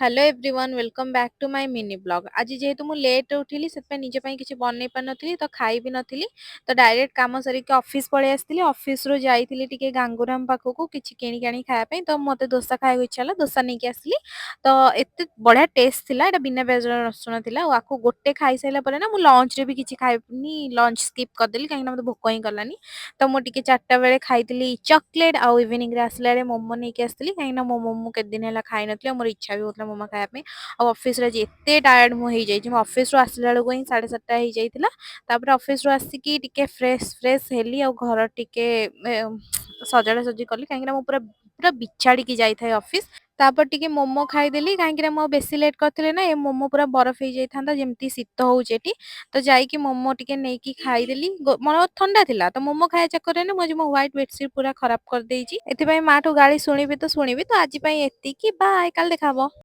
Hello everyone, welcome back to my mini vlog। ଆଜି ଯେହେତୁ ମୁଁ ଲେଟ୍ରେ ଉଠିଲି, ସେଥିପାଇଁ ନିଜ ପାଇଁ କିଛି ବନେଇ ପାରିନଥିଲି, ତ ଖାଇ ବି ନଥିଲି। ତ ଡାଇରେକ୍ଟ କାମ ସାରିକି ଅଫିସ୍ ପଳେଇ ଆସିଥିଲି। ଅଫିସରୁ ଯାଇଥିଲି ଟିକେ ଗାଙ୍ଗୁରାମ ପାଖକୁ କିଛି କିଣିକି ଆଣି ଖାଇବା ପାଇଁ। ତ ମୋତେ ଦୋସା ଖାଇବାକୁ ଇଚ୍ଛା ହେଲା, ଦୋସା ନେଇକି ଆସିଲି। ତ ଏତେ ବଢ଼ିଆ ଟେଷ୍ଟ ଥିଲା। ଏଇଟା ବିନା ପିଆଜ ରସୁଣ ଥିଲା। ଆଉ ଆକୁ ଗୋଟେ ଖାଇସାରିଲା ପରେ ନା ମୁଁ ଲଞ୍ଚରେ ବି କିଛି ଖାଇନି, ଲଞ୍ଚ ସ୍କିପ୍ କରିଦେଲି, କାହିଁକିନା ମୋତେ ଭୋକ ହିଁ କଲାନି। ତ ମୁଁ ଟିକେ 4ଟା ବେଳେ ଖାଇଥିଲି ଚକୋଲେଟ୍ ଆଉ ଇଭିନିଂରେ ଆସିଲା ବେଳେ ମୋମୋ ନେଇକି ଆସିଥିଲି, କାହିଁକିନା ମୋମୋ ମୁଁ କେତେ ଦିନ ହେଲା ଖାଇନଥିଲି ଆଉ ମୋର ଇଚ୍ଛା ବି ହେଉଥିଲା ମୋମୋ ଖାଇବା ପାଇଁ। ଆଉ ଅଫିସରେ ଆଜି ଏତେ ଟାୟାର୍ଡ ମୁଁ ହେଇଯାଇଛି, ମୁଁ ଅଫିସରୁ ଆସିଲା ବେଳକୁ ହିଁ 7:30 ହେଇଯାଇଥିଲା। ତାପରେ ଅଫିସରୁ ଆସିକି ଟିକେ ଫ୍ରେଶ୍ ଫ୍ରେଶ୍ ହେଲି ଆଉ ଘର ଟିକେ ସଜଡ଼ା ସଜି କଲି, କାହିଁକିନା ମୁଁ ପୁରା ପୁରା ବିଛାଡ଼ିକି ଯାଇଥାଏ ଅଫିସ। ତାପରେ ଟିକେ ମୋମୋ ଖାଇଦେଲି, କାହିଁକିନା ମୁଁ ଆଉ ବେଶୀ ଲେଟ୍ କରିଥିଲେ ନା ଏ ମୋମୋ ପୁରା ବରଫ ହେଇଯାଇଥାନ୍ତା, ଯେମିତି ଶୀତ ହେଉଛି ଏଠି। ତ ଯାଇକି ମୋମୋ ଟିକେ ନେଇକି ଖାଇଦେଲି। ମୋର ଥଣ୍ଡା ଥିଲା, ତ ମୋମୋ ଖାଇବା ଚକ୍କରରେ ନା ମୁଁ ଆଜି ମୋ ହ୍ୱାଇଟ୍ ବେଡସିଟ୍ ପୁରା ଖରାପ କରିଦେଇଛି। ଏଥିପାଇଁ ମାଠୁ ଗାଳି ଶୁଣିବି ତ ଶୁଣିବି। ତ ଆଜି ପାଇଁ ଏତିକି, ବାଏ, କାଲି ଦେଖା ହବ।